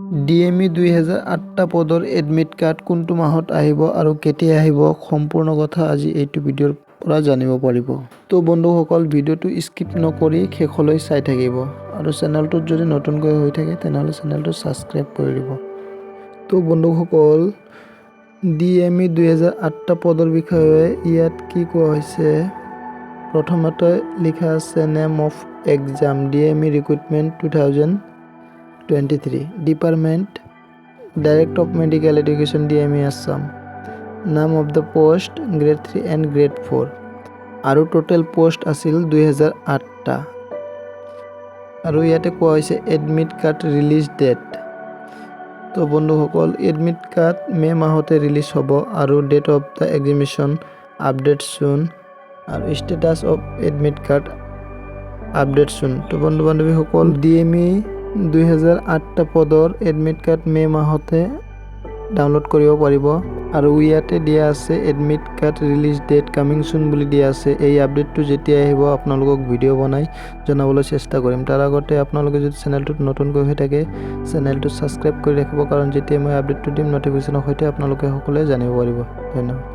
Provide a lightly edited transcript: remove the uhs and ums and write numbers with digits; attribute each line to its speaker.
Speaker 1: DME 2008টা পদৰ admit card কোনটো মাহত আহিব আৰু কেতিয়া আহিব, সম্পূৰ্ণ কথা আজি এইটো ভিডিঅ'ৰ পৰা জানিব পাৰিব। তো বন্ধুসকল, ভিডিঅ'টো স্কিপ নকৰি শেষলৈ চাই থাকিব আৰু চেনেলটোত যদি নতুনকৈ হৈ থাকে, তেনেহ'লে চেনেলটো ছাবস্ক্ৰাইব কৰি দিব। তো বন্ধুসকল, ডিএমই 2008টা পদৰ বিষয়ে ইয়াত কি কোৱা হৈছে? প্ৰথমতে লিখা আছে, name of exam DME Recruitment 2023, department Director of Medical Education, DME, Assam, name of the post Grade 3 and Grade 4 আৰু টোটেল পোষ্ট আছিল 2008টা। আৰু ইয়াতে কোৱা হৈছে এডমিট কাৰ্ড ৰিলিজ ডেট। তো বন্ধুসকল, এডমিট কাৰ্ড মে' মাহতে ৰিলিজ হ'ব আৰু date of the examination update soon আৰু status of admit card update soon। তো বন্ধু বান্ধৱীসকল, ডিএমই 2008টা পদৰ এডমিট কাৰ্ড মে' মাহতে ডাউনলোড কৰিব পাৰিব আৰু ইয়াতে দিয়া আছে admit card release date coming soon বুলি দিয়া আছে। এই আপডেটটো যেতিয়া আহিব, আপোনালোকক ভিডিঅ' বনাই জনাবলৈ চেষ্টা কৰিম। তাৰ আগতে আপোনালোকে যদি চেনেলটোত নতুনকৈ হৈ থাকে, চেনেলটো ছাবস্ক্ৰাইব কৰি ৰাখিব, কাৰণ যেতিয়া মই আপডেটটো দিম, ন'টিফিকেশ্যনৰ সৈতে আপোনালোকে সকলোৱে জানিব পাৰিব। ধন্যবাদ।